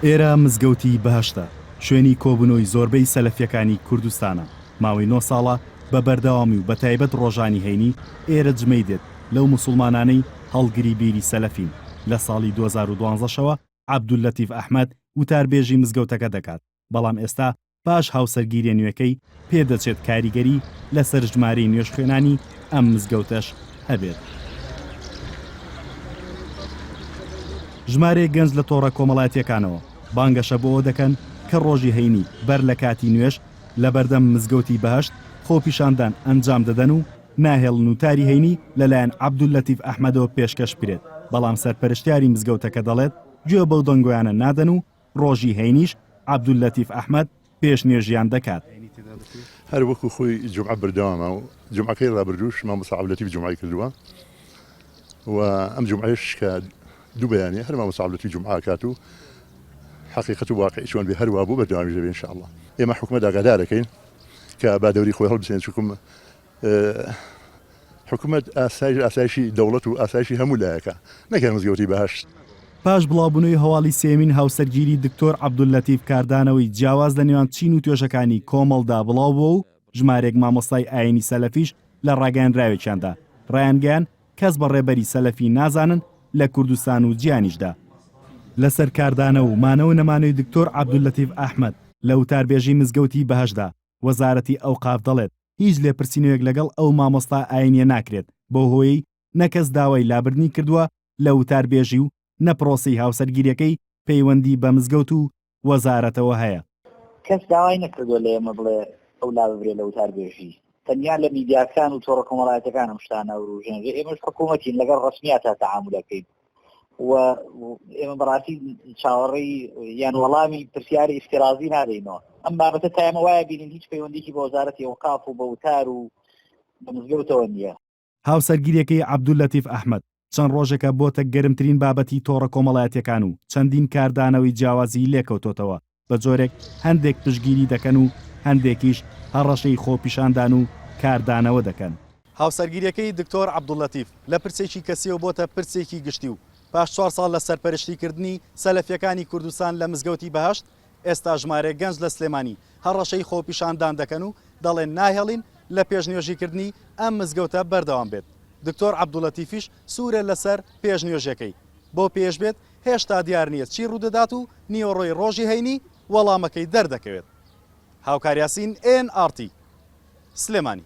ئێرە مزگەوتی بەهەشتە، شوێنی کۆبوونەوەی زۆربەی سەلەفییەکانی کوردستانە، ماوەی نۆ ساڵە بە بەردەوامی و بەتایبەت ڕۆژانی هەینی ئێرە جمەی دێت لەو موسوڵمانانەی هەڵگری بیری سەلەفین، لە ساڵی 2012 شەوە عەبدوللەتیف ئەحمەد وتاربێژی مزگەوتەکە دەکات، بەڵام ئێستا پاش هاوسەرگیریە نوێکەی، پێدەچێت کاریگەری لەسەر ژمارەی نوێژخوێنانی ئەم مزگەوتەش هەبێت. ژمارەیەک گەنج لە تۆڕە کۆمەڵایەتییەکانەوە بانگەشە بۆ ئەوە دەکەن کە ڕۆژی هەینی بەر لە کاتی نوێژ لەبەردەم مزگەوتی بەهەشت خۆپیشاندان ئەنجام دەدەن و ناهێڵن وتاری هەینی لەلایەن عەبدوللەتیف ئەحمەدەوە پێشکەش بکرێت، بەڵام سەرپەرشتیاری مزگەوتەکە دەڵێت گوێ بەو دەنگۆیانە نادەن و ڕۆژی هەینیش عەبدوللەتیف ئەحمەد پێشنوێژیان دەکات. هەر وەکو خۆی جومعە بەردەوامە و جومعەکەی ڕابردووش مامۆستا عەبدوللەتیف جومعەی کردووە و ئەم جومعەیش کە دوو بەیانیە هەر مامۆستا عەبدوللەتیف جومعە ئەکات و حەقیقەت و واقعی چۆن بێ هەر وابوو بەردەوامیش دەبێ ان شاء اللە. ئێمە حکومەت ئاگادار ئەکەین کە با دەوری خۆی هەڵبسێنێت چونکم حکومەت ئاسایش ئاسایشی دەوڵەت و ئاسایشی هەموو لایەکە نەک هەر مزگەوتی بەهەشت. پاش بڵاوبوونەوەی هەواڵی سێیەمین هاوسەرگیری دکتۆر عەبدوللەتیف کاردانەوەی جیاواز لە نێوان چین و توێژەکانی کۆمەڵدا بڵاوبووە و ژمارەیەک مامۆستای ئایینی سەلەفیش لە ڕاگەیەنراوێکیاندا ڕایانگەیاند کەس بە ڕێبەری سەلەفی نازانن لە کوردستان و جیهانیشدا. لەسەر کاردانەوە و مانەوە و نەمانەوەی دکتۆر عەبدوللەتیف ئەحمەد لە وتاربێژی مزگەوتی بەهەشتدا وەزارەتی ئەوقاف دەڵێت هیچ لێپرسینەوەیەک لەگەڵ ئەو مامۆستا ئاینیە ناکرێت بەو هۆیەی نە کەس داوای لابردنی کردووە لە وتاربێژی و نە پرۆسەی هاوسەرگیریەکەی پەیوەندی بە مزگەوت و وەزارەتەوە هەیە. کەس داوای نەکردووە لە ئێمە بڵێ ئەو لاببرێ لە وتاربێژی. تەنیا لە میدیاکان و تۆڕە کۆمەڵایەتیەکان ئەم شتانە ئەوروژێنرێ. ئێمەش حکوومەتین لەگەڵ ڕەسمیاتا تەعامول ئەکەین و ئێمە بەڕاستی چاوەڕێی یان وەڵامی پرسیاری ئیفترازی نادەینەوە. ئەم بابەتە تا ئێمە وایە بینین هیچ پەیوەندیکی بە وەزارەتی ئەوقاف و بە وتار و بە مزگەوتەوە نییە. هاوسەرگیریەکەی عەبدوللەتیف ئەحمەد چەند ڕۆژێکە بۆتە گەرمترین بابەتی تۆڕە کۆمەڵایەتیەکان و چەندین کاردانەوەی جیاوازی لێکەوتۆتەوە، بە جۆرێک هەندێک پشتگیری دەکەن و هەندێکیش هەڕەشەی خۆپیشاندان و کاردانەوە دەکەن. هاوسەرگیریەکەی دکتۆر عەبدوللەتیف لە پرسێکی کەسیەوە بۆتە پرسێکی گشتی و پاش چوار ساڵ لە سەرپەرشتیکردنی سەلەفیەکانی کوردستان لە مزگەوتی بەهەشت، ئێستا ژمارەیەک گەنج لە سلێمانی هەڕەشەی خۆپیشاندان دەکەن و دەڵێن ناهێڵین لە پێشنوێژیکردنی ئەم مزگەوتە بەردەوام بێت. دکتۆر عەبدولەتیفیش سوورە لەسەر پێشنوێژیەکەی. بۆ پێش بێت هێشتا دیار نییە چی ڕوودەدات و نیوەڕۆی ڕۆژی هەینی وەڵامەکەی دەردەکەوێت. هاوکار یاسین، ئێن ئاڕ تی، سلێمانی.